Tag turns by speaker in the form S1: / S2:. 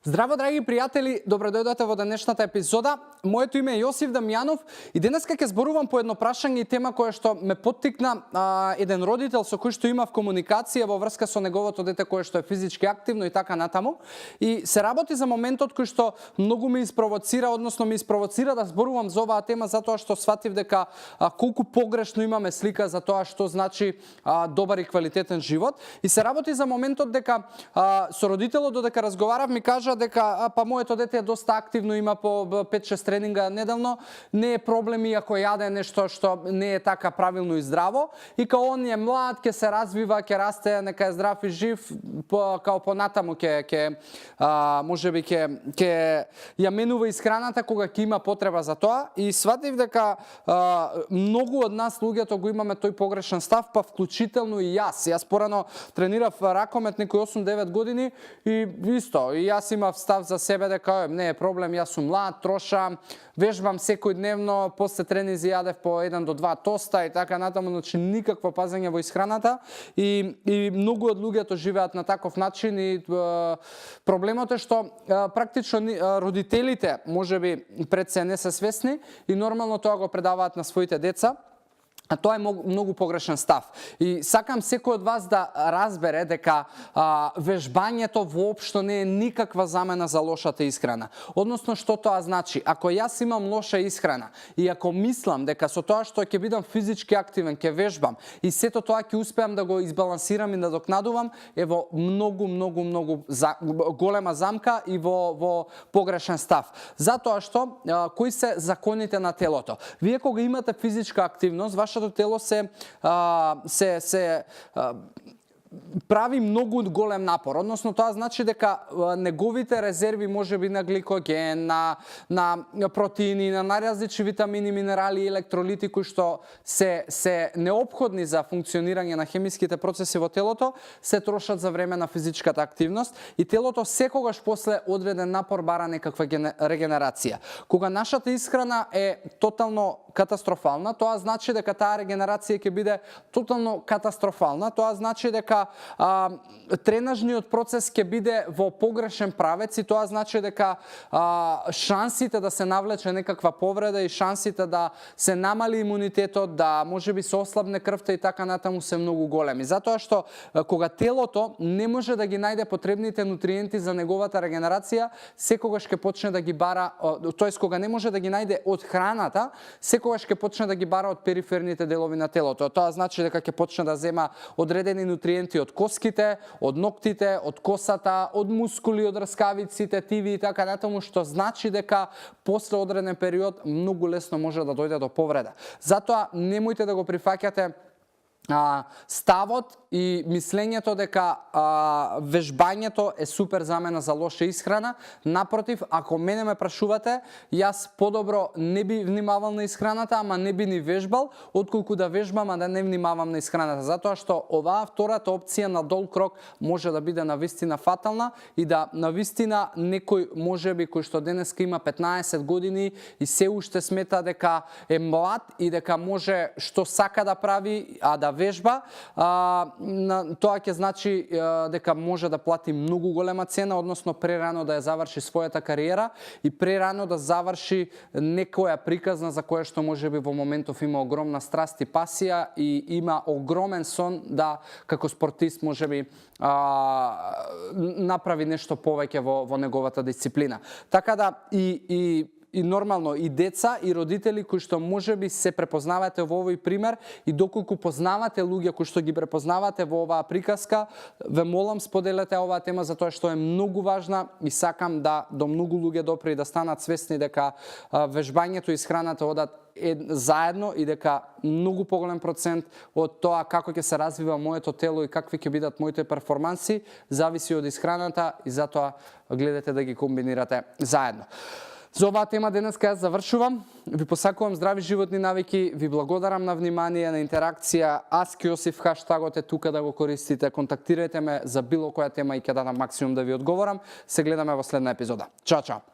S1: Здраво, драги пријатели, добро дојдовте во денешната епизода. Моето име е Јосиф Дамјанов и денеска ќе зборувам по едно прашање и тема која што ме поттикна еден родител со кој што имав комуникација во врска со неговото дете кое што е физички активно и така натаму. И се работи за моментот кој што многу ме испровоцира, односно ме испровоцира да зборувам за оваа тема затоа што сватив дека колку погрешно имаме слика за тоа што значи добар и квалитетен живот. И се работи за моментот дека со родителот додека разговарав ми кажа дека па моето дете е доста активно, има по 5-6 тренинга неделно, не е проблем и ако јаде нешто што не е така правилно и здраво, и као он е млад, ќе се развива, ќе расте, нека е здрав и жив, као понатаму ќе можеби ќе ја менува исхраната кога ќе има потреба за тоа. И сватив дека многу од нас луѓето го имаме тој погрешен став, па вклучително и јас. Јас порано тренирав ракомет некои 8-9 години и исто, и јас имав став за себе дека не е проблем, јас сум млад, трошам, вежбам секојдневно, после тренинзи јадев по 1 до 2 тоста и така натаму, значи никакво пазење во исхраната и многу од луѓето живеат на таков начин и проблемот е што практично родителите можеби пред се не се свесни и нормално тоа го предаваат на своите деца. А тоа е многу погрешен став. И сакам секој од вас да разбере дека вежбањето воопшто не е никаква замена за лошата исхрана. Односно, што тоа значи? Ако јас имам лоша исхрана и ако мислам дека со тоа што ќе бидам физички активен, ќе вежбам и сето тоа ќе успеам да го избалансирам и надокнадувам, е во многу голема замка и во погрешен став. Затоа што кои се законите на телото? Вие кога имате физичка активност, вашето тело се прави многу голем напор, односно тоа значи дека неговите резерви можеби на гликоген, на протеини, на најразлични витамини, минерали и електролити кои што се неопходни за функционирање на хемиските процеси во телото, се трошат за време на физичката активност и телото секогаш после одреден напор бара некаква регенерација. Кога нашата исхрана е тотално катастрофална, тоа значи дека таа регенерација ќе биде тотално катастрофална, тоа значи дека тренажниот процес ќе биде во погрешен правец и тоа значи дека шансите да се навлече некаква повреда и шансите да се намали имунитетот, да можеби се ослабне крвта и така натаму се многу големи. Затоа што кога телото не може да ги најде потребните нутриенти за неговата регенерација, секогаш ќе почне да ги бара, тоест кога не може да ги најде од храната, секогаш ќе почне да ги бара од периферните делови на телото. Тоа значи дека ќе почне да зема одредени нутриенти од коските, од ноктите, од косата, од мускули, од раскавиците, тиви и така натаму, што значи дека после одреден период многу лесно може да дојде до повреда. Затоа немојте да го прифаќате ставот и мислењето дека вежбањето е супер замена за лоша исхрана. Напротив, ако мене ме прашувате, јас подобро не би внимавал на исхраната, ама не би ни вежбал, отколку да вежбам, а да не внимавам на исхраната. Затоа што оваа втората опција на дол крок може да биде навистина фатална и да навистина некој можеби кој што денеска има 15 години и се уште смета дека е млад и дека може што сака да прави, а да вежба, тоа ќе значи дека може да плати многу голема цена, односно прерано да ја заврши својата кариера и прерано да заврши некоја приказна за која што можеби во моментов има огромна страст и пасија и има огромен сон да како спортист можеби направи нешто повеќе во неговата дисциплина. Така да и нормално и деца и родители кои што можеби се препознавате во овој пример и доколку познавате луѓе кои што ги препознавате во оваа приказка, ве молам споделете оваа тема затоа што е многу важна и сакам да до многу луѓе допре и да станат свесни дека вежбањето и исхраната одат заедно и дека многу поголем процент од тоа како ќе се развива моето тело и какви ќе бидат моите перформанси зависи од исхраната и затоа гледате да ги комбинирате заедно. За оваа тема денеска јас завршувам. Ви посакувам здрави животни навики, ви благодарам на внимание, на интеракција. Ask Јосиф хаштагот е тука да го користите. Контактирајте ме за било која тема и ќе дадам максимум да ви одговорам. Се гледаме во следна епизода. Чао, чао!